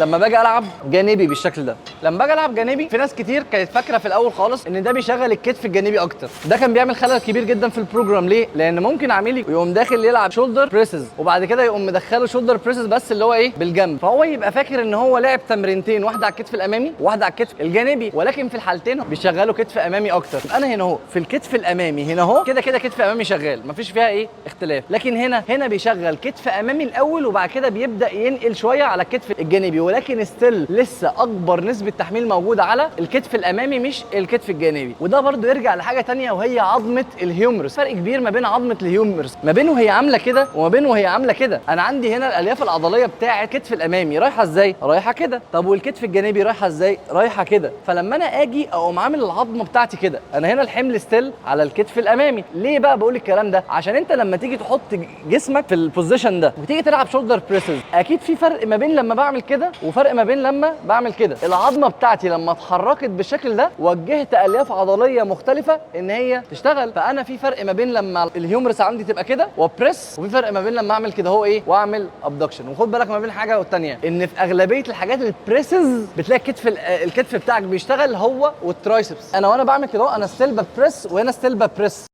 لما باجي العب جانبي بالشكل ده، لما باجي العب جانبي، في ناس كتير كانت فاكره في الاول خالص ان ده بيشغل الكتف الجانبي اكتر. ده كان بيعمل خلل كبير جدا في ال program. ليه؟ لان ممكن عميل يقوم داخل يلعب shoulder presses وبعد كده يقوم مدخله shoulder presses بس اللي هو ايه؟ بالجنب. فهو يبقى فاكر ان هو لعب تمرينتين، واحدة على الكتف الامامي وواحدة على الكتف الجانبي، ولكن في الحالتين بيشغلوا كتف امامي اكتر. انا هنا اهو في الكتف الامامي، هنا اهو كده كده كتف امامي شغال، مفيش فيها ايه؟ اختلاف. لكن هنا هنا بيشغل كتف امامي الاول وبعد كده بيبدا ينقل شوية على الكتف الجانبي، ولكن still لسه اكبر نسبه تحميل موجودة على الكتف الامامي مش الكتف الجانبي. وده برضو يرجع لحاجة تانية وهي عظمه ال humerus. فرق كبير ما بين عظمه ال humerus، ما بين وهي عامله كده وما بين وهي عامله كده. انا عندي هنا الالياف العضلية بتاعه الكتف الامامي رايحة ازاي؟ رايحة كده. طب والكتف الجانبي رايحة ازاي؟ رايحة كده. فلما انا اجي اقوم عامل العظمة بتاعتي كده، انا هنا الحمل still على الكتف الامامي. ليه بقى بقول الكلام ده؟ عشان انت لما تيجي تحط جسمك في ال position ده وتيجي تلعب shoulder presses، اكيد في فرق ما بين لما بعمل كده وفرق ما بين لما بعمل كده. العظمة بتاعتي لما اتحركت بالشكل ده وجهت الياف عضلية مختلفة ان هي تشتغل. فانا في فرق ما بين لما ال humerus عندي تبقى كده و press، وفي فرق ما بين لما اعمل كده هو ايه؟ واعمل abduction. وخد بالك ما بين حاجة والتانيه، ان في اغلبية الحاجات ال presses بتلاقي الكتف بتاعك بيشتغل هو وال triceps. انا وانا بعمل كده انا still ب press وهنا still ب press.